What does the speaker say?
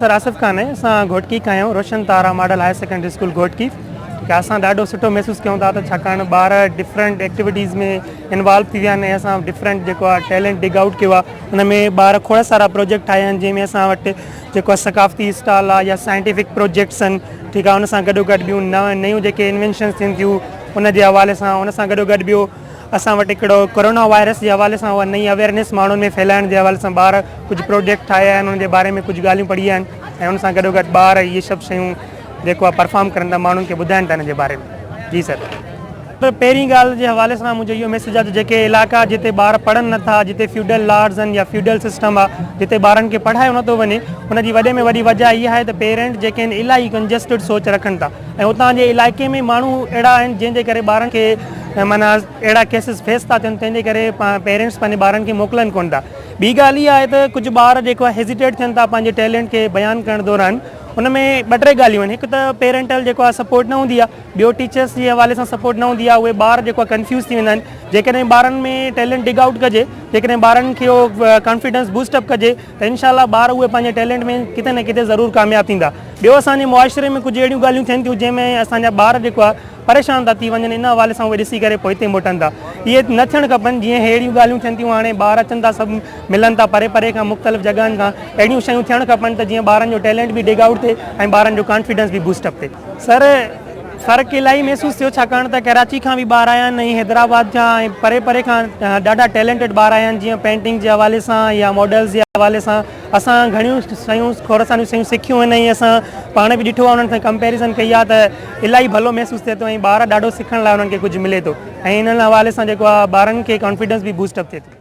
سر آصف خان آهي اسان گهوٽڪي کان آهيون Roshan Tara model higher secondary school Ghotki ٺيڪ آهي اسان ڏاڍو سٺو محسوس ڪيون ٿا ته ڇاڪاڻ ٻار ڊفرنٽ ايڪٽيوٽيز ۾ انوالو ٿي ويا آهن ۽ اسان ڊفرنٽ جيڪو آهي ٽيلنٽ ڊگ آئوٽ ڪيو آهي ان ۾ ٻار کوڙ سارا پروجيڪٽ ٺاهيا آهن جنهن ۾ اسان وٽ جيڪو آهي ثقافتي اسٽال آهي يا سائنٽيفڪ پروجيڪٽس آهن ٺيڪ آهي ان سان گڏو گڏ ٻيون نيون جيڪي انوينشنس ٿين ٿيون ان جي حوالي سان ان سان گڏو گڏ ٻيو اسان وٽ هڪڙو ڪورونا وائرس جي حوالي سان اها نئين اويئرنيس ماڻهن ۾ ڦهلائڻ جي حوالي سان ٻار ڪجهه پروجيڪٽ ٺاهيا آهن ان جي باري ۾ ڪجهه ڳالهيون پڙهي آهن ۽ ان سان گڏو گڏ ٻار اهي سڀ شيون جيڪو آهي پرفارم ڪرن ٿا ماڻهن کي ٻڌائن ٿا ان جي باري ۾ جي سر. پهرين ڳالهه جي حوالي سان منهنجو اهو ميسيج آهي ته جيڪي علائقا جتي ٻار پڙهن نٿا جتي فيوڊل لارڊز آهن يا فيوڊل سسٽم آهي جتي ٻارن کي پڙهايو نٿو وڃي ان جي وڏي ۾ وڏي وجه اها آهي ته پيرنٽ جيڪي آهن الاهي ڪنجسٽڊ سوچ رکن ٿا ۽ اتان جي علائقي ۾ ماڻهو اهڙا آهن جنهن جي ڪري ٻارن کي معنيٰ اهڙا ڪيسز فيس ٿا ٿين تنهن جي ڪري پيرنٽس پنهنجي ٻارن کي موڪلن ڪونه ٿا. ٻي ڳالهه اها آهي ته ڪجهه ٻار جيڪو آهي هيزيٽيٽ ٿين ٿا پنهنجي ٽيلنٽ کي بيان ڪرڻ دوران ان ۾ ٻه ٽي ڳالهيون آهن هڪ ته پيرنٽل جيڪو آهي سپورٽ نه هوندي آهي ٻيو ٽيچرس جي حوالي سان سپورٽ نه هوندي آهي اهي ٻار جيڪو آهي ڪنفيوز ٿي ويندا آهن جيڪڏهن ٻارن ۾ ٽيلنٽ ڊگ آئوٽ ڪجي جيڪڏهن ٻارن کي اهو ڪانفيڊنس بوسٽ اپ ڪجي ته انشاء الله ٻار اهي پنهنجي ٽيلنٽ ۾ ڪٿي نه ڪٿي ضرور ڪامياب ٿيندا. ٻيو اسان جي معاشري ۾ ڪجهه اهڙيون ڳالهيون ٿين ٿيون جنهن ۾ اسان جا ٻار جيڪو آهي پريشان ٿا ٿي وڃن ان حوالي سان اهي ڏسي ڪري پوئتي موٽن ٿا اهي نه ٿيڻ کپن جيئن هي اهڙيون ڳالهيون ٿين ٿيون هاڻي ٻار اچن ٿا سڀ ملن ٿا پري پري کان مختلف جڳهن کان اهڙيون شيون ٿيڻ کپن ته جيئن ٻارن جو ٽيلنٽ به ڊگ آئوٽ ٿئي ۽ ٻارن جو ڪانفيڊنس به بوسٽ اپ ٿئي. سر فرق الاهي محسوس ٿيو ڇاڪاڻ ته ڪراچي کان به ٻار آيا آهن ۽ حيدرآباد کان ۽ پري پري کان ڏاڍا ٽيلنٽيڊ ٻار آيا آهن جيئن پينٽنگ جي حوالي سان يا ماڊلز جي حوالي سان اسان گهڻيون شيون کوڙ ساريون شيون سکيون آهن ۽ اسان پاڻ به ڏٺو آهي انهن سان ڪمپيريزن ڪئي آهي ته الاهي ڀلو محسوس ٿئي ٿو ۽ ٻار ڏاڍو سکڻ لاء انهن کي ڪجهه ملي ٿو ۽ انهن حوالي سان جيڪو آهي ٻارن کي ڪانفيڊنس به بوسٽ اپ ٿئي ٿو.